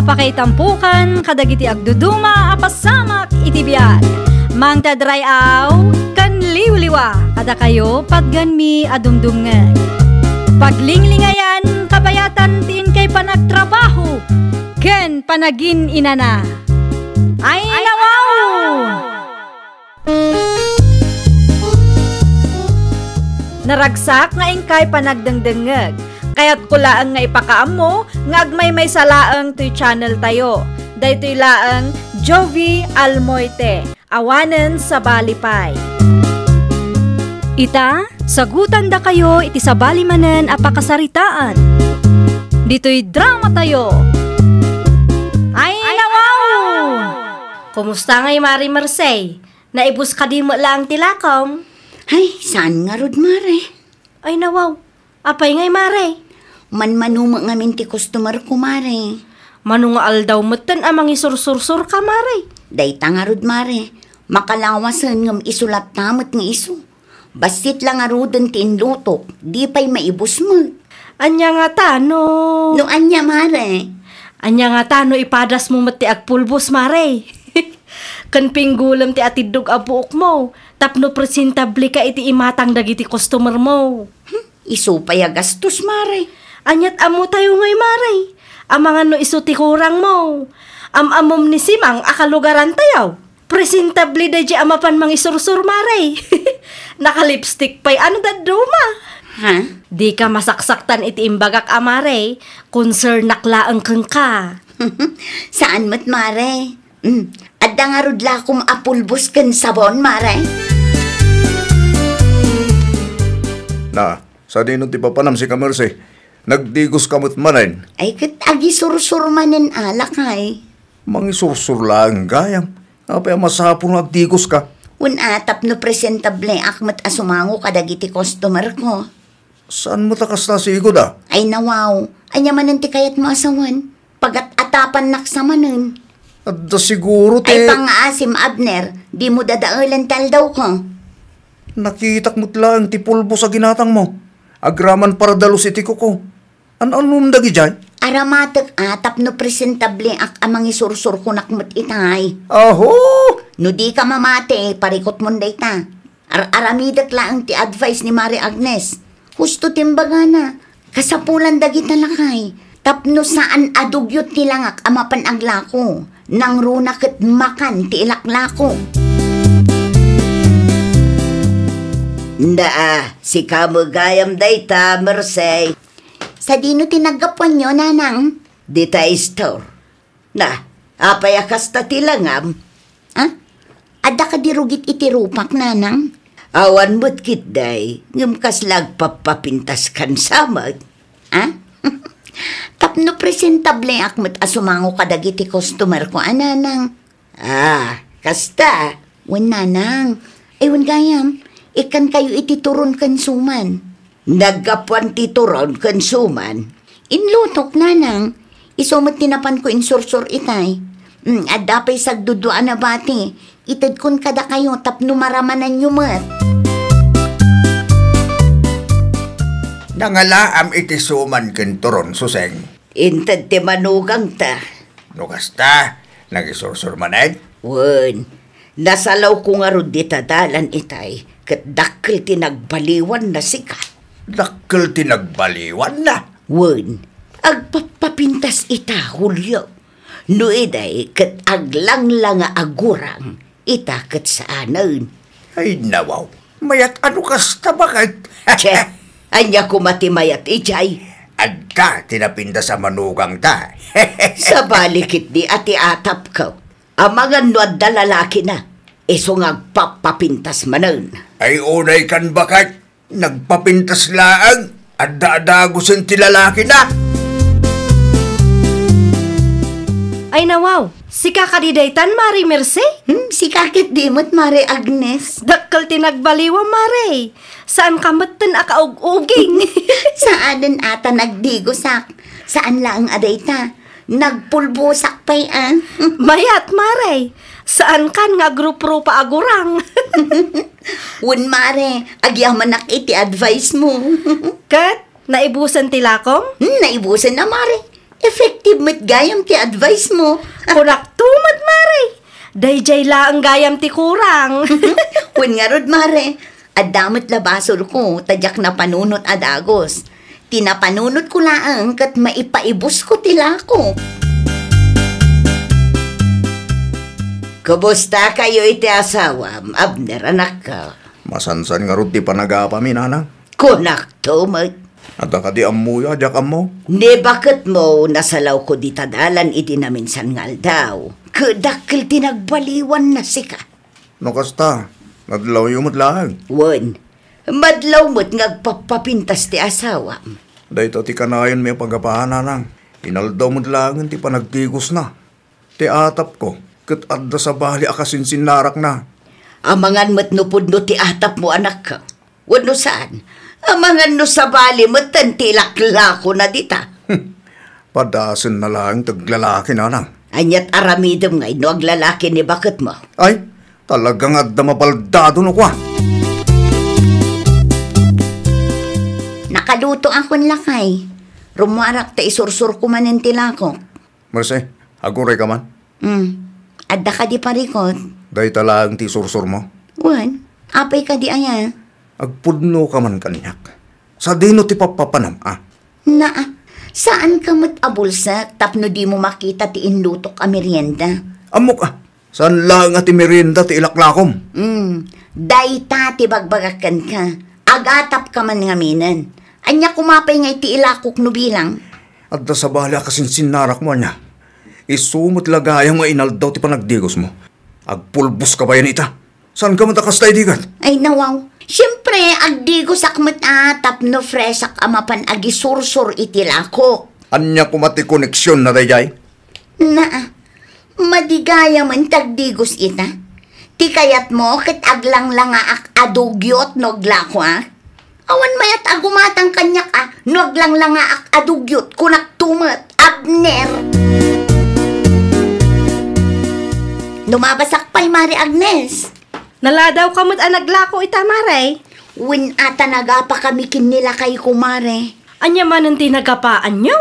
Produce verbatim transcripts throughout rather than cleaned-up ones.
Pakaitampokan kadagiti agduduma a pasamak iti biag. Mangted ray-aw ken liwliwa kadakayo patgenmi a dumdumngeg. Paglinglingayan kabayatan ti inkay panagtrabaho ken panagin-inana. Ay, nawaw! Naragsak nga inkay panagdengdengngeg. Kayatko laeng nga ipakaammo nga agmaymaysa laeng toy channel tayo. Daytoy laeng Jovi Almoite, awanen sabali pay. Ita, sagutandakayo iti sabali manen a pakasaritaan. Ditoy drama tayo. Ay, nawaw! Kumusta ngay, Mari Mercey? Naibus kadi met laeng ti lakom? Ay, saan ngarud, Mare. Ay, nawaw. Apay ngay, Mare? Manmano met ngamin ti customer ko, Mare. Mano nga aldaw metten a mangisursursurka, Mare? Dayta ngarud, Mare. Makalawasen ngem isu latta met nga isu. Bassit la ngaruden ti inlutok, di pay maibus met. Ania ngata no? No ania, Mare? Ania ngata no ipadasmo met ti agpulbos, Mare? Ken pinggulem ti atiddog a buokmo tapno presentable ka iti imatang dagiti customer mo. Hmm, isu pay a gastos, Mare. Aniat ammo tayo ngay, Mare? Amangan no isu ti kurang mo. Am-ammom ni Simang a kalugaran tayo. Presentable daydi a mapan mangisursur, Mare. Naka-lipstick pay, ano dadduma? Ha? Di ka masaksaktan iti imbagak a, Mare. Concernak laeng kenka. Saan met, Mare? Mm. Adda ngarud lakom a pulbos ken sabon, Mare? Na, sadino ti papanam sika, Mercy? Nagdigos ka met manen? Ay, ket agisursur manen a, lakay. Mangisursur laeng gayam. Apay a masapul nga agdigos ka? Wen a, tapno presentable ak met a sumango kadagiti customer ko. Saan met a kasta sigud a? Ay, nawaw. Ania manen ti kayatmo a sawen? Pagat-atapannak sa manen. Adda siguro ti... Ay, pangngaasim, Abner. Dimo dadaelen ti aldawko. Nakitak met laeng ti pulbos a ginatangmo. Agraman paradalus iti kuko. An-anom dagidiay? Aramatek a tapno presentable ak a mangisursur kunak met itay. Aho! No di ka mamati, parikutmon dayta. Ar-aramidek laeng ti advice ni Mari Agnes. Husto ti imbagana. Kasapulan dagita lakay. Tapno saan a dugyot ti langak a mapan aglako. Nangruna ket makan ti ilaklako. Naa, sika met gayam dayta, Mercy. Sadino ti naggapuanyo, Nanang? Dita store. Na, apay a kasta ti langam? Ah? Adda kadi rugit iti rupak, Nanang? Awan met ketdi, ngem kasla agpappapintas kansa met. Ah? Tapno presentable ak met a sumango kadagiti customer ko a, Nanang. Ah, kasta? Wen, Nanang. Ay, wen gayam, ikkankayo iti turon ken suman. Naggapuan ti turon ken suman? Inlutok, Nanang. Isu met ti napanko insursur itay. Mm, adda pay sagdudua a nabati. Itedkon kadakayo tapno maramananyo met. Nangalaam iti suman ken turon, Suseng. Inted ti manugangta. No kasta, nangisursur manen? Wen, nasalawko ngarud dita dalan itay, ket dakkel ti nagbaliwanna sika. Dakkel ti nagbaliwanna? Wen, agpappapintas ita, Julio. No idi ket aglangla nga agurang, ita ket saanen. Ay, nawaw. Mayat a no kasta, baket. Che, ania koma ti mayat idiay? Adda ti napintas a manugangta. Sabali ketdi a ti atapko. Amangan no adda lalakina, isu nga agpappapintas manen. Ay, unay kan, baket. Nagpapintas laeng, adda a dagusen ti lalakina. Ay, nawaw, sika kadi daytan, Mari Mercy? Hmm, sika ketdi met, Mari Agnes. Dakkel ti nagbaliwam, Mari. Saan ka metten a kaug-uging. Saanen a ta nagdigosak. Saan laeng a dayta. Nagpulbosak pay, ah. Mayat, Mare. Saan kan nga agruprupa a gurang? Wen, Mare, agyamanak iti advice mo. Ket, naibusen ti lakom? Hmm, naibusen na, Mare. Effective met gayam ti advice mo. Kunakto met, Mare. Daydiay laeng gayam ti kurang. Wen ngarud, Mare, adda met la basolko ta diak napanunot a dagus. Ti napanunotko laeng ket maipaibusko ti lako. Kumusta kayo iti asawam, Abner, anakko? Masansan ngarud ti panagapami, nanang. Kunakto met. Adda kadi ammoyo a diak ammo? Ni baketmo, nasalawko dita dalan idi naminsan nga aldaw. Ket dakkel ti nagbaliwanna sika. No kasta, nadlawyo met laeng. Wen, madlaw met nga agpappapintas ti asawam. Dayta ti kanayonmi a pagapa, nanang. Inaldaw met laengen ti panagdigosna. Ti atapko, ket adda sabali a kasinsinnarakna. Amangan met no pudno ti atapmo, anakko. Wenno saan, amangan no sabali metten ti ilaklakona dita. Hmm. Padasenna laeng ti aglalaki, nanang. Aniat aramidem ngay no aglalaki ni baketmo? Ay, talaga nga adda mabaldado no kua. Nakaluto akon lakay. Rummuarak ta isursurko manen ti lakok. Mercy, agurayka man. Hmm. Adda kadi parikot? Dayta laeng ti isursurmo? Wen, apay kadi aya? Agpudnoka man kaniak. Sadino ti pappapanam, a? Naa, saanka met a bulsek tapno dimo makita ti inlutok a merienda? Ammok, a. Saan laeng a ti merienda ti ilaklakom? Hmm. Dayta ti bagbagak kenka. Agatapka man ngaminen. Ania koma pay nga iti ilakok no bilang? Adda sabali a kasinsinnarakmo, ania? Isu met la gayam nga inaldaw ti panagdigosmo. Agpulboska bayen ita. Saanka met a kasta idi ket? Ay, nawaw. Siempre, agdigosak met a tapno fresak a mapan agisursor iti lakok. Ania koma ti koneksionna daydiay? Naa, madi gayamen ti agdigos ita. Ti kayatmo ket aglanglangaak a dugyot no aglakoak? Awan mayat a gumatang kaniak a no aglanglangaak a dugyot, kunakto met, Abner. Lumabasak pay, Mare Agnes. Naladawka met a naglako ita, Mare. Wen a ta nagapakami ken ni lakayko, Mare. Ania manen ti nagapaanyo?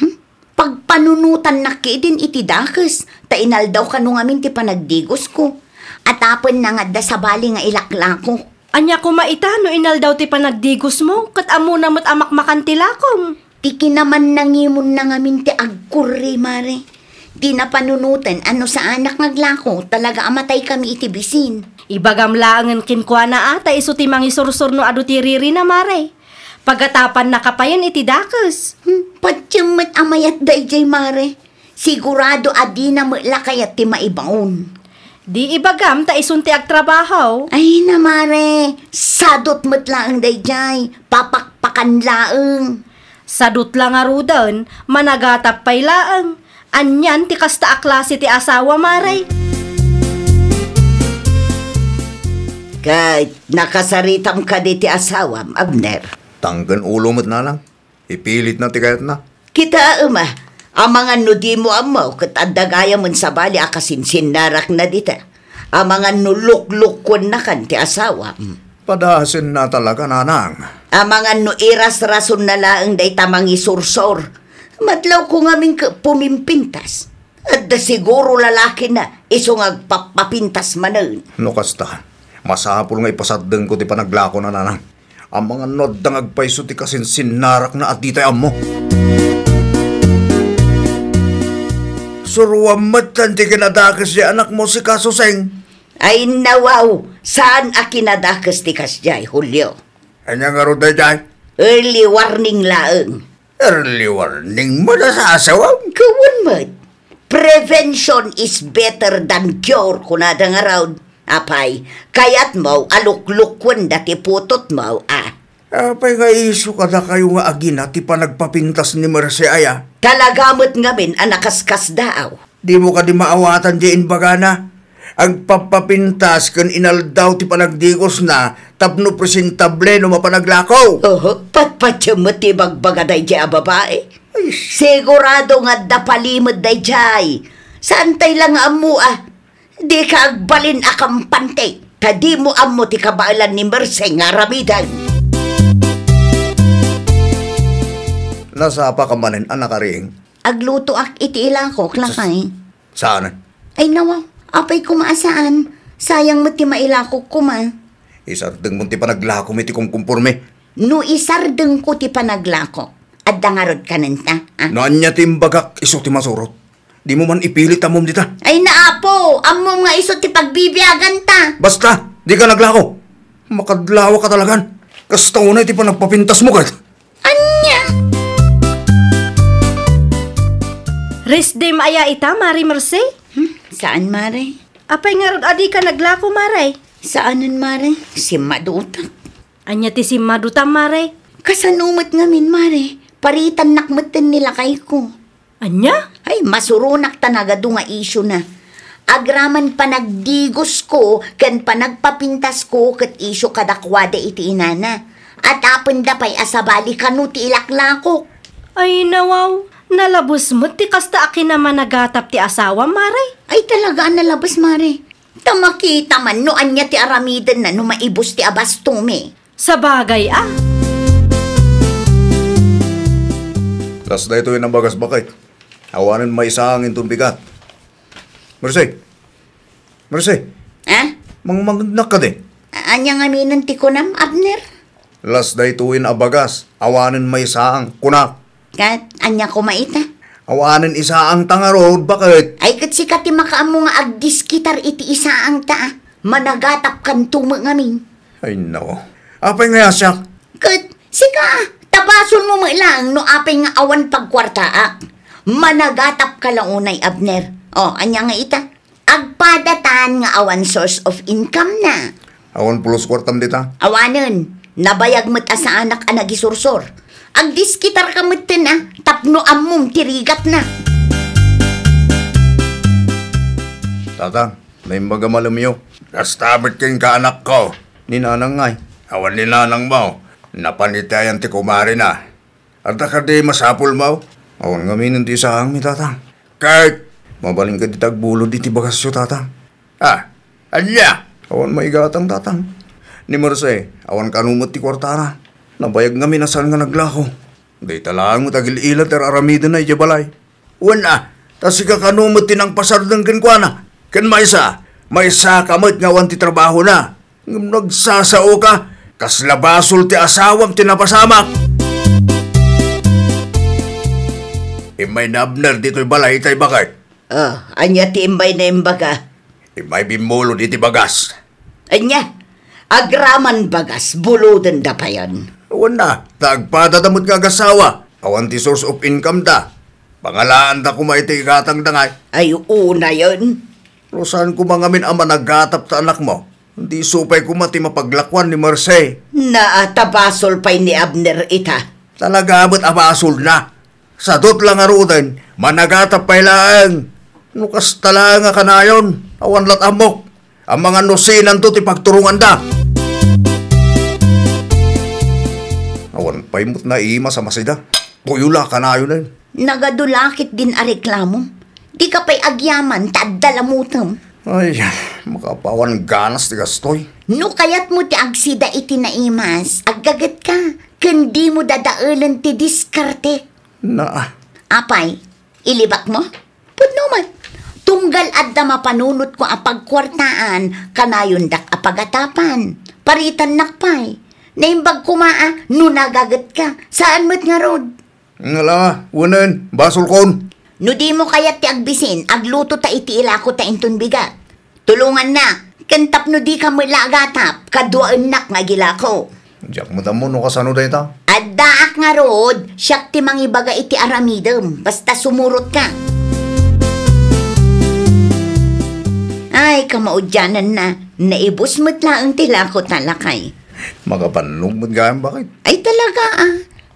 Hmm? Pagpanunotannak ketdin iti dakes, ta inaldaw kano ngamin ti panagdigosko. Atapenna nga adda sabali nga ilaklako. Ania koma ita no inaldaw ti panagdigosmo, ket ammona met a makmakan ti lakom? Ti kinamannangimonna ngamin ti agkurri, Mare. Ti napanunoten a no saanak nga aglako, talaga a mataykami iti bisin. Ibagam laengen kenkuana a ta isu ti mangisursor no adu ti ririna, Mare. Pagatapannaka payen iti dakes. Hmm, patiem met a mayat daydiay, Mare. Sigurado a dina met la kayat ti maibaon. Di ibagam ta isun ti agtrabaho. Ay na, Mare, sadot met laeng daydiay, papakpakan laeng. Sadot la ngaruden, managatap pay laeng. Anian ti kasta a klase ti asawa, Mare? Ket nakasaritam kadi ti asawam, Abner? Tangken ulo met, nanang. Ipilitna ti kayatna. Kitaem a, amangan no dimo ammo ket adda gayamen sabali a kasinsinnarakna dita. Amangan no luklukkuennakan ti asawam. Padasenna talaga, nanang. Amangan no irasrasonna laeng dayta mangisursor. Madlawko ngamin ket pumimpintas. Adda siguro lalakina, isu nga agpappapintas manen. No kasta, masapul nga ipasaddengko ti panaglakona, nanang. Amangan no adda nga agpayso ti kasinsinnarakna a ditay ammo. Suroam metten ti kinadakes ti anakmo, si Kasuseng. Ay, nawaw, saan a kinadakes ti kasdiay, Julio? Ania ngarud daydiay? Early warning laeng. Early warning met a sasawam? Ket wen met. Prevention is better than cure, kunada ngarud. Apay, kayatmo a luklukkuenda ti putotmo, a? Apay nga isu kadakayo nga agina ti panagpapintas ni Mercy aya? Talaga met ngamin a nakaskasdaaw. Dimo kadi maawatan ti imbagana? Agpappapintas ken inaldaw ti panagdigosna tapno presentable no mapanaglako. Oho, patpatiem met ti ibagbaga daydiay a babai. Ay, sigurado nga adda palimed daydiay. Saantay la nga ammo a. Dika agbalin a kampante, ta dimo ammo ti kabaelan ni Mercy nga aramiden. Nasapaka manen a nakariing? aglutoak iti ilakok, lakay. Saan? Ay, nawa, apay koma a saan. Sayang met ti mailakok koma. Isardengmo ti panaglakom iti kumkumporme. No isardengko ti panaglakok, adda ngarud kanenta, a? No ania ti imbagak, isu ti masurot. Dimo man ipilit ammom dita. Ay, naapo, ammom nga isu ti pagbibiaganta. Basta, dika naglako. Makadlawa ka talagan. Kasta unay ti panagpapintasmo ket. Ania? Rest day mo aya ita, Mare Mercy? Hmm, saan, Mare? Apay ngarud a dika naglako, Mare? Saanen, Mare. Simmadutak. Ania ti simmadutam, Mare? Kasano met ngamin, Mare? Paritannak metten ni lakayko. Ania? Ay, masuronak ta nagadu nga isyona. Agraman panagdigosko ken panagpapintasko ket isyu kadakuada iti inana. Atapenda pay a sabali kano ti ilaklakok. Ay, nawaw, nalabes met ti kasta a kinamanagtap ti asawam, Mare. Ay, talaga a nalabes, Mare. Ta makita man no ania ti aramidenna no maibus ti abastomi. Sabagay a. Kas daytoy a bagas, baket. Awanen maisaang inton bigat. Mercy! Mercy! Ha? Mangmangegnak kadi? A-, ania ngaminen ti kunam, Abner? Las daytoyen a bagas, awanen maisaang, kunak. Ket ania koma ita? Awanen isaangta ngarud, baket? Ay, ket sika ti makaammo nga agdiskitar iti isaangta, a. Managatapkanto met ngamin. Ay, nao. Apay nga siak? Ket sika, ta basolmo met laeng no apay nga awan pagkuartaak. Managatapka la unay, Abner. O, ania nga ita? Agpadatan nga awan source of income na. Awan pulos kuartam dita? Awanen. Nabayag met a saanak a nagisursor. Agdiskitarka metten a tapno ammom ti rigatna. Tatang, naimbag a malemyo. Kasta met kenka, anakko. Ni nanang ngay? Awan ni nanangmo. Napan iti ayan ti kumarina. Adda kadi masapulmo? Awan ngamin ti isaangmi, Tatang. Ket? Mabalin kadi ta agbulod iti bagasyo, Tatang? Ah, ania? Awan maigatang, Tatang. Ni Mercy, awan kano met ti kuartana. Nabayag ngamin a saan nga naglako. Dayta laeng met agil-ila ti ar-aramidenna idiay balay. Wen a, ta sika kano met ti nangpasardeng kenkuana. Ken maysa, maysaka met nga awan ti trabahona. Ngem nagsasaoka, kasla basol ti asawam ti napasamak. Immay ni Abner ditoy balay itay, baket. Ah, ania ti immay na imbaga? Immay bimmulod iti bagas. Ania? Agraman bagas, bulodenda payen. Wen a, ta agpadada met nga agasawa. Awan ti source of income da. Pangalaanda koma iti igatangda ngay. Ay, unayen. No saan koma ngamin a managatap ta anakmo, di isu pay koma ti mapaglakuan ni Mercy. Naa, ta basol pay ni Abner ita. Talaga met a basolna. Sadut la ngaruden, managatap pay laeng. No kasta laeng a kanayon, awan lat ammok. Amangan no sinanto ti pagturonganda. Awan pay met naimas a masida. Tuyo la kanayonen. Nagadu la ketdin a reklamo. Dika pay agyaman ta adda lamutem. Ay, makapawan ganas ti gastoy. No kayatmo ti agsida iti naimas, aggagetka, ken dimo dadaelen ti diskarte. Naa. Apay, ilibakmo? Pudno met. Tunggal adda mapanunotko a pagkuartaan, kanayondak a pagatapan. Paritannak pay. Naimbag koma a no nagagetka. Saan met ngarud? Ngala, wenen, basolkon. No dimo kayat ti agbisin, agluto ta iti ilako ta inton bigat. Tulongannak, ken tapno dika met la agatap, kaduaennak nga agilako. Diak met ammo no kasano dayta. Addaak ngarud, siak ti mangibaga iti aramidem, basta sumurotka. Ay, kamaudiananna, naibus met laeng ti lako ta, lakay. Makabannog met gayam, baket? Ay, talaga, a.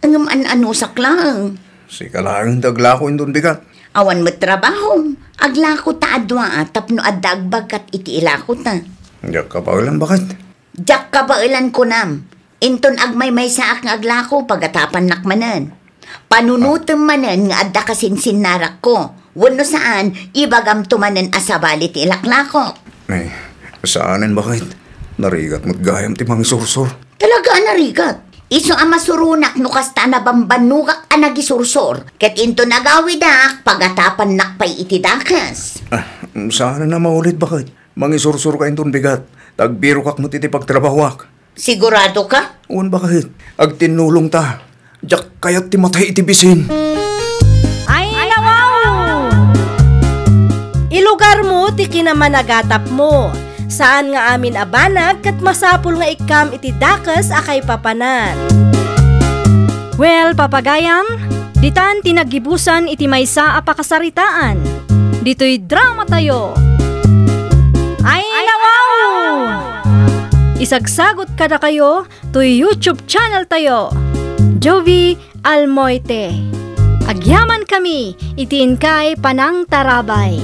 Ngem an-anusak laeng. Sika laeng ti aglako inton bigat. Awan met trabahom. Aglako ta a dua a tapno adda agbagkat iti ilako ta. Diak kabaelan, baket? Diak kabaelan kunam. Inton agmaymaysaak nga aglako, pagatapannak manen. Panunotem manen nga adda kasinsinnarakko. Wenno saan, ibagamto manen a sabali ti ilaklakok. Ay, saanen, baket? Narigat met gayam ti mangisursor. Talaga a narigat. Isu a masuronak no kasta a nabambannogak a nagisursor, ket inton agawidak, pagatapannak pay iti dakes. Ah, saan a maulit, baket? Mangisursurka inton bigat. Tagbirokak met iti pagtrabahoak. Sigurado ka? Wen, baket. Agtinnulongta. Diak kayat ti matay iti bisin. Ay, nawaw! Ilugarmo ti kinamanagatapmo. Saan nga amin a banag ket masapul nga ikkam iti dakes a kaipapanan. Well, papagayam, ditan ti naggibusan iti maysa a pakasaritaan. Ditoy dramatayo. Ay, nawaw! Isagsagot kadakayo toy YouTube channel tayo, Jovie Almoite. Agyaman kami iti inkay panangtarabay.